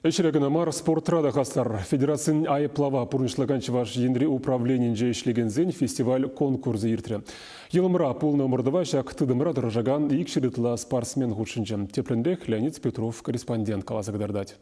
Ӗҫре кӑна мар, спортра та хастар. Федерацин айӑплава пурнӑҫлакан Чӑваш Енри управленинче ӗҫлекенсен фестиваль конкурсӗ иртрӗ. Йӑлӑмра пулнӑ ӑмӑртӑва ҫак тытӑмра тӑрӑшакан 200 ытла спортсмен хутшӑнчӗ. Тӗплӗнрех Леонид Петров корреспондент каласа кӑтартать.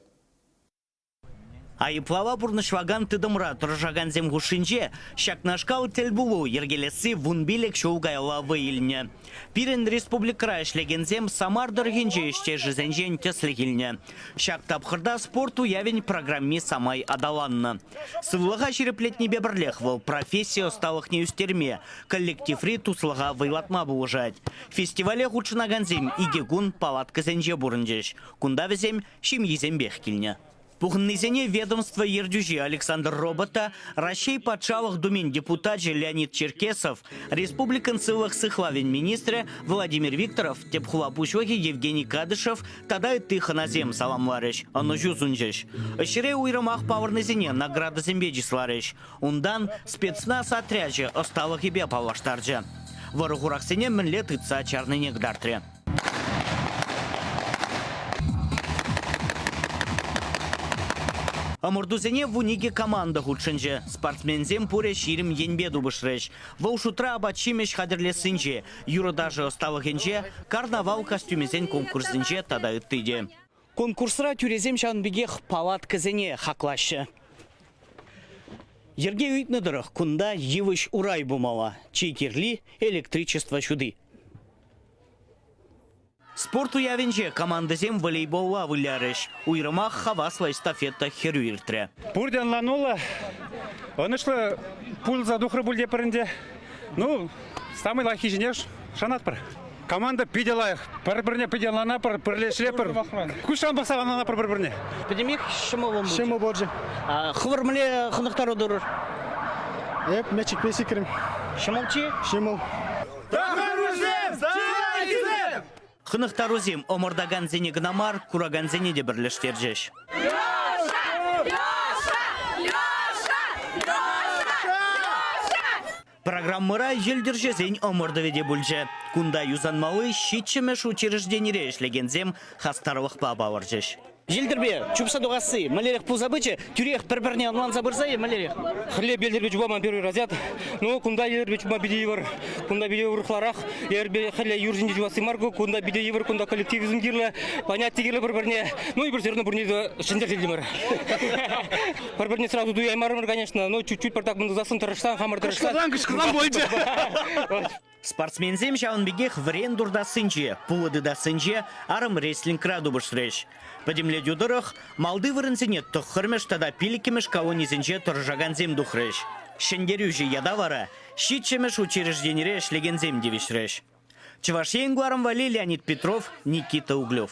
Айӑплава пурнӑҫлакан тытӑмра тӑрӑшакансем хушшинче ҫакнашкал тӗлпулу йӗркелесси 15 ҫул каялла вӑй илнӗ. Пирӗн республикӑра ӗҫлекенсем Самар тӑрӑхӗнчи ӗҫтешӗсенчен тӗслӗх илнӗ. Ҫак тапхӑрта спорт уявӗн программи самай аталаннӑ. Сывлӑха ҫирӗплетнипе пӗрлех вӑл професси ӑсталӑхне ӳстерме, коллективри туслӑха вӑйлатма пулӑшать. Фестивале хутшӑнакансем икӗ кун палаткӑсенче пурӑнчӗҫ. Кунта вӗсем ҫемйисемпех килнӗ. Пухӑннисене ведомство ертӳҫи Александр Робота, Раҫҫей Патшалӑх Думин депутачӗ Леонид Черкесов, республикӑн сывлӑх сыхлавӗн министрӗ Владимир Викторов, тӗп хула пуҫлӑхӗ Евгений Кадышев тата ытти хӑнасем саламларӗҫ, ӑнӑҫу сунчӗҫ. Ӗҫре уйрӑмах палӑрнисене наградӑсемпе чысларӗҫ. Унтан спецназ отрячӗ ӑсталӑхӗпе паллаштарчӗ. Вӑрӑ-хурахсене мӗнле тытса чарнине кӑтартрӗ. Ӑмӑртусене 12 команда хутшӑнчӗ. Спортсменсем пурӗ 20 енпе тупӑшрӗҫ. Вӑл шутра апат-ҫимӗҫ хатӗрлессинче, юрӑ-ташӑ ӑсталӑхӗнче, карнавал костюмӗсен конкурсӗнче тата ытти те. Конкурсра тӳресем ҫавӑн пекех палаткӑсене хаклаҫҫӗ. Йӗрке ыйтнӑ тӑрӑх кунта йывӑҫ урай пулмалла. Чи кирли – электричество ҫути. Спорт уявӗнче командӑсем волейболла вылярӗҫ. Уйрӑмах хаваслӑ эстафета хӗрӳ иртрӗ. Пурте ӑнлануллӑ, ӑнӑҫлӑ пулса тухрӗ пуль тепӗр ӗнтӗ. Ну, самый лайӑххи ҫине шанатпӑр. Команда питӗ лайӑх. Пӗр-пӗрне питӗ ӑнланатпӑр, пӗрлешетпӗр. Куҫран пӑхса ӑнланатпӑр пӗр-пӗрне. Пӗтӗмех ҫӑмӑл пулчӗ. Ҫӑмӑл пулчӗ. Хӑвӑр мӗнле хӑнӑхтару турӑр? Эп мечӗкпе сикрӗм. Ҫӑмӑлччӗ? Ҫӑмӑл. Хӑнӑхтарусем ӑмӑртакансене кӑна мар, куракансене те пӗрлештерчӗҫ. Программӑра йӗлтӗрҫӗсен ӑмӑртӑвӗ те пулчӗ. Кунта юсанмалли ҫиччӗмӗш учрежденире ӗҫлекенсем хастарлӑхпа палӑрчӗҫ. Йӗлтӗрпе чупса тухасси мӗнлерех пулса пычӗ? Тӳрех пӗр-пӗрне ӑнланса пырса-и мӗнлерех? Хӗлле йӗлтӗрпе чупма ман первый разряд. Ну, кунта йӗлтӗрпе чупма питӗ йывӑр. Кунта питӗ урӑхларах. Йӗлтӗрпе хӗлле юр ҫинче чупасси мар ку. Кунта питӗ йывӑр, кунта коллективизм кирлӗ, поняти кирлӗ пӗр-пӗрне. Ну, эпир все равно пурне те ҫӗнтерсе илтӗмӗр. Пӗр-пӗрне сразу туяймарӑмӑр, конечно, но чуть-чуть пӗртак мӑнтӑсассӑн тӑрӑшсан, хамӑр тӑрӑшсан. Кӑшкӑрсан, кӑшкӑрсан пулчӗ. Спортсменсем ҫавӑн пекех вӗрен туртассинче, пулӑ тытассинче, армрестлингра тупӑшрӗҫ. Пӗтӗмлетӳ тӑрӑх, малти вырӑнсене тӑххӑрмӗш тата пиллӗкмӗш колонисенче тӑрӑшакансем тухрӗҫ. Ҫӗнтерӳҫӗ ята вара ҫиччӗмӗш учрежденире ӗҫлекенсем тивӗҫрӗҫ. Чӑваш Ен кӑларӑм валли Леонид Петров, Никита Углев.